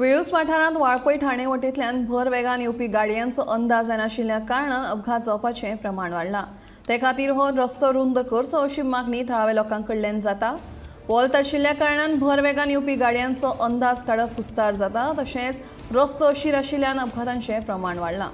वेळूस वाठारांत वाळपय ठाणे वटेंतल्यान भर वेगान येवपी गाडयांचो अंदाज येनाशिल्ल्या कारणान अपघात जावपाचें प्रमाण वाडलां. ते खातीर हो रस्तो रुंद करचो अशी मागणी थळाव्या लोकां कडल्यान जाता. वोल्त आशिल्ल्या कारणान भर वेगान येवपी गाडयांचो अंदाज काडप कुस्तार जाता. तशेंच रस्तो अशीर आशिल्ल्यान अपघातांचें प्रमाण वाडलां.